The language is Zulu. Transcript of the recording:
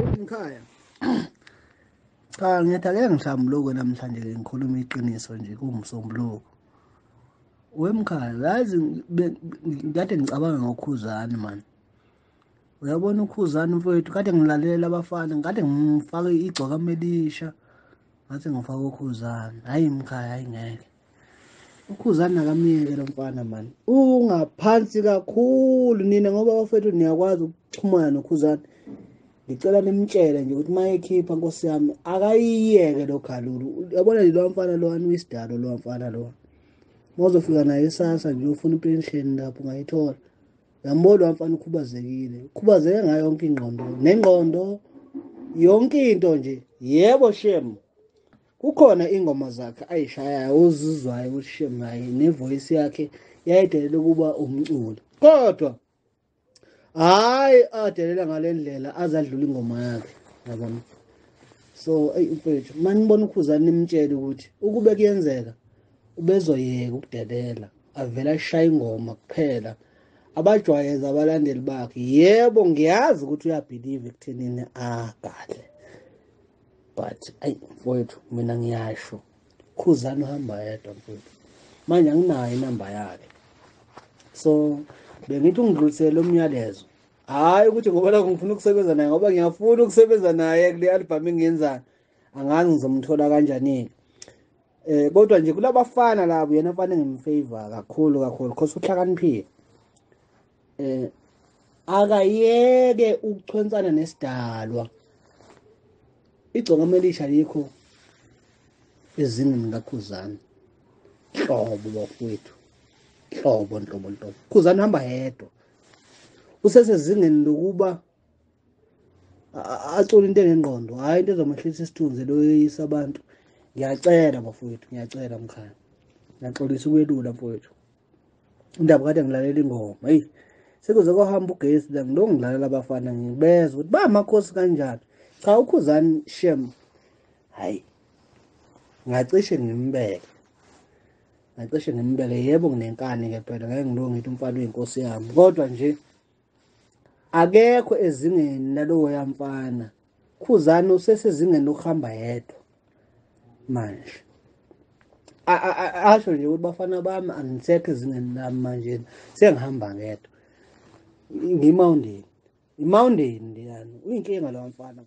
Mkhaya. Cha, ngithi ake ngihlambuluke namhlanje, ke ngikhuluma iqiniso nje kuwumsombuluko. Wemkhaya, yazi kade ngicabanga ngoKhuzani man. Uyabona uKhuzani mfowethu, kade ngilalela abafana, kade ngifake igcokama elisha, ngathi ngifake uKhuzani. Hhayi mkhaya, hhayi ngeke. UKhuzani akamyeke lo mfana man. Ungaphansi kakhulu nina ngoba bafethu niyakwazi ukuxhumana noKhuzani. Ngicela nimtshele nje ukuthi uma ekhipha, nkosi yami, akayiyeke lo khalulu. Uyabona nje lo mfana lowani, uyisidalo lo mfana lo. Uma uzofika naye isasa nje ufuna ipension lapho ungayithola. Uyambona lo mfana ukhubazekile. Ukhubazeke ngayo yonke ingqondo. Nengqondo yonke into nje. Yebo shem. Kukhona ingoma zakhe ayishayayo ozizwayo ukuthi shem hayi, nevoice yakhe yayidelela ukuba umculo. Kodwa hayi adelela ngale ndlela azadlula ingoma yakhe, yabona. So eyi mfethu, manibona uKhuzani nimtshele ukuthi ukube kuyenzeka ubezoyeka ukudelela, avele ashaye ingoma kuphela, abajwayeze abalandeli bakhe. Yebo, ngiyazi ukuthi uyabhiliva ekuthenini akahle, but ayi mfowethu, mina ngiyasho, Khuzani uhamba yedwa mfowethu. Manje anginayo inamba yakhe, so bengithi ungidlulisele umyalezo, hhayi ukuthi ngoba lokho ngifuna ukusebenza naye, ngoba ngiyafuna ukusebenza naye kule album engiyenzayo, angazi ngizomthola kanjani-ke. Kodwa nje kulabafana labo yena mfana engimfavor kakhulu kakhulu because uhlakaniphile. Akayeke ukuchwensana nesidalwa. Igcokama elisha likho ezingeni kaKhuzani. Hlobo bafowethu. Hlobo nhlobo nhlobo. Khuzani hamba yedwa. Usesezingeni lokuba acule into enengqondo, hhayi into ezomehlisa isithunzi loyisa abantu. Ngiyacela bafowethu, ngiyacela mkhaya. Ngiyaxolisa ukwelula mfowethu. Indaba kade ngilalela ingoma, hey, sekuze kwahamba ugesi la, ngilokhu ngilalela abafana ngibezwa ukuthi bamakhosi kanjani. Cha, uKhuzani shem, hayi ngacishe ngimbeke. Ngacishe ngimbeke, yebo nginenkani ke phela, ngeke ngilokhu ngithi umfana uyinkosi yami. Kodwa nje akekho ezingeni laloya mfana. Khuzani usesezingeni lokuhamba yedwa manje. Asho nje ukuthi bafana bami angisekho ezingeni lami manje, sengihamba ngedwa. Ngimawundeni, imawundeni leyana, uyinkinga lo mfana.